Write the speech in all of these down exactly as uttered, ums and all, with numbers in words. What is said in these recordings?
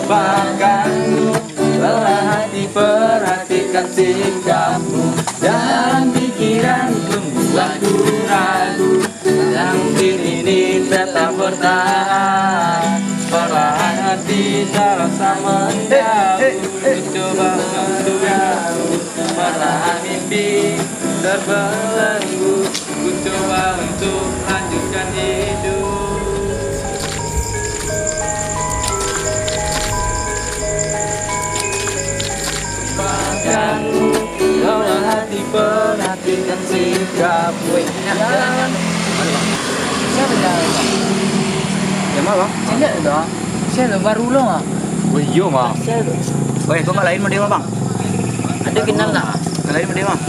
Pakaianmu, lelah hati, perhatikan sikapmu. Dalam pikiran membuatku ragu. Yang kini ini tetap bertahan. Perlahan hati terasa menjauh. Ku coba untuk jauh. Perlahan mimpi terbelenggu. Ku coba untuk lanjutkan hidup. Bahkan dalam hati perhatikan sikap. Woi, siapa dah? Siapa, Bang? Siapa dah? Siapa baru lo, ah? Oh, iyo, Bang. Siapa? Woi, kau kat lain mode, Bang? Ada kenal tak? Kat lain mode, Bang.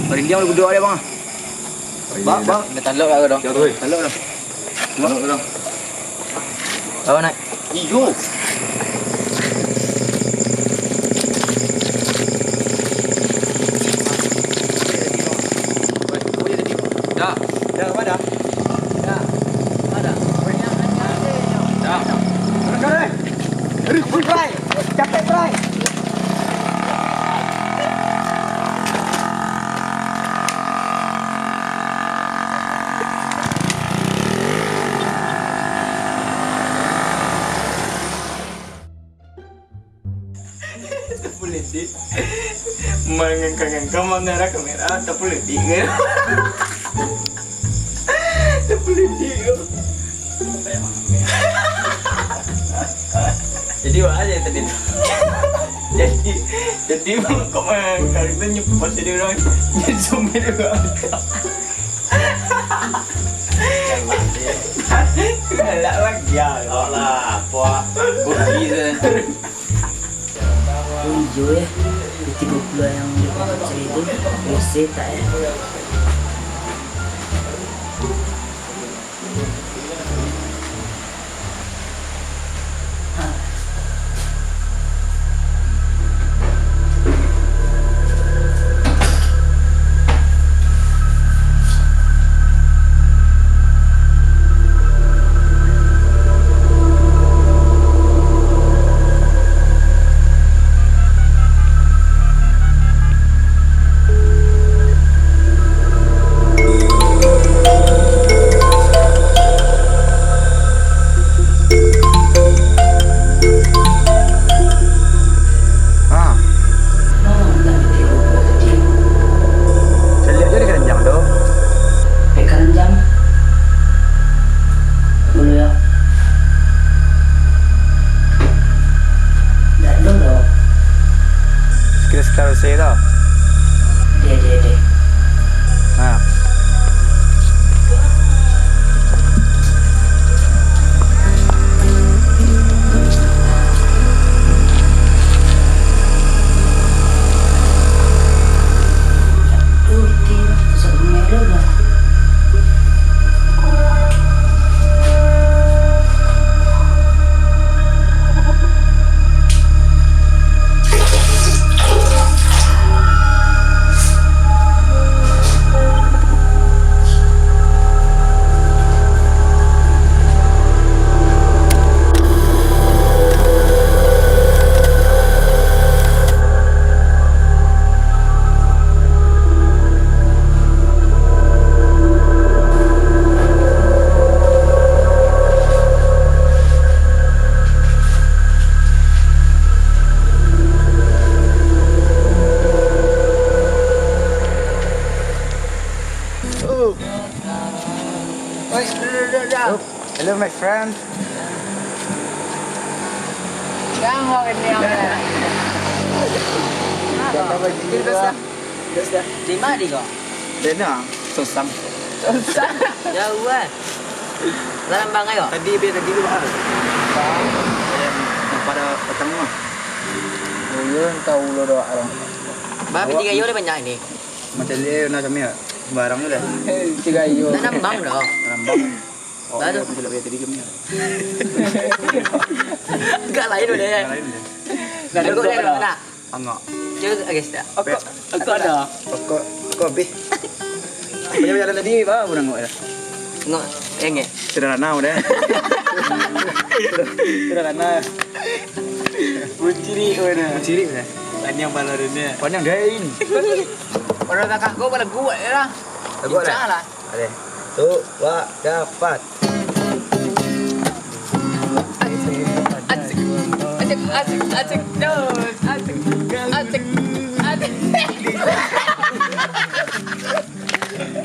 Paling dia udah gudok ada, Bang. Bang, bang. Minta talok lah, dong. Talok lah. Talok lah. Bawa, Nak. Iyo. Dah. Dah, apa dah? Dah. Apa dah? Dah. Dah. Capek, Bray. Tapuletik. Mangangkang-ngangkang, mangarah kamera, tapuletik. Tapuletik. Jadi, wah aja tadi tu. Jadi, jadi, kok mangangkang itu nyepot jadi orang, jadi zoom jadi orang. Galak lagi ya. Alah, apa? Bukti tu. Oh iyo ya, di tigo puluah yang di kota itu, W C tak ya? Ah. Caliak jo di keranjang tu. Dek keranjang. Dulu yo. Dak dulu. Sekitar-sekitar se tu. Deh, deh, deh. Ha. Oh. Oi, duduak, duduak, duduak. Oh, hello, my friend. Jangan bawa ini yang mana? Dah, dah bagi. Terus, dah. Terus, dah. Di mana, di kau? Di mana? Sosang. Sosang. Jauh, eh. Dalam bang ayo. Tadi biar tadi tu, ah. Yang pada petang tu, ah. Oh, iya, tahu lo doa orang. Babi tiga yo dah banyak ini. Macam dia nak kami ya. Sembarang tu dah. Tiga yo. Nak nambang dah. Nambang. Oh, baru. Iya, aku jelek tadi kami ya. Enggak lain udah ya. Enggak lain udah. Enggak ada kok dia nak. Angok. Cuba agak sedap. Okok, okok ada. Okok, okok habis. Dia jalan tadi, bah, pun angok dah. Angok, engek. Sederhana udah. Sudah kana. Bucirik mana? Bucirik mana? Panjang balon dunia. Panjang dari ini. Kalau tak kagok, balagu ya lah. Lagu lah. Lincah lah. Ada. Tu, wak, dapat. Asik, asik, asik, asik, asik, asik, asik.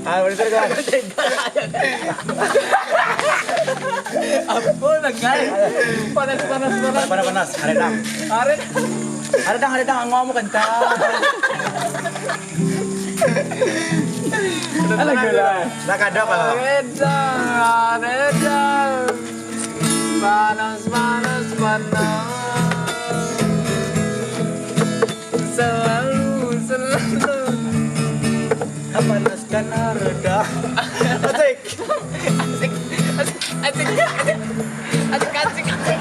Ah, betul kan? Apa lah, guys? Panas, panas, panas. Panas, panas. Ada dang. Ada. Ada dang, ada dang. Ngomong kencang. Alah, gila. Nak ada apa? Reda, reda. Panas, panas, panas. Selalu, selalu. Panaskan reda. Asik. Asik, asik, asik, asik. Asik, asik, asik.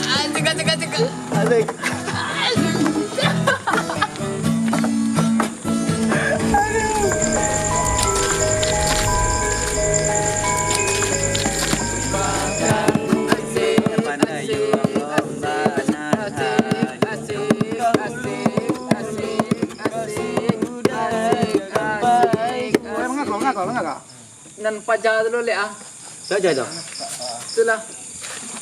Asik, asik, asik. Asik. Mangako, mangako, mangako? Nan paja tu lo, lek, ah. Saja tu. Itulah.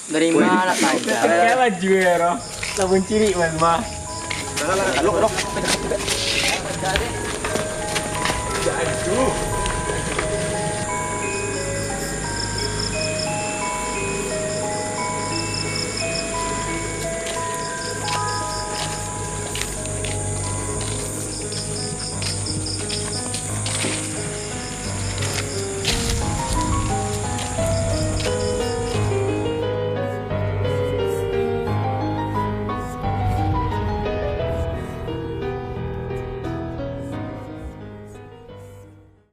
Dari mana paja? Kayak baju ya, bro. Lah bucirik, Mas, mah. Lok, lok. Aduh.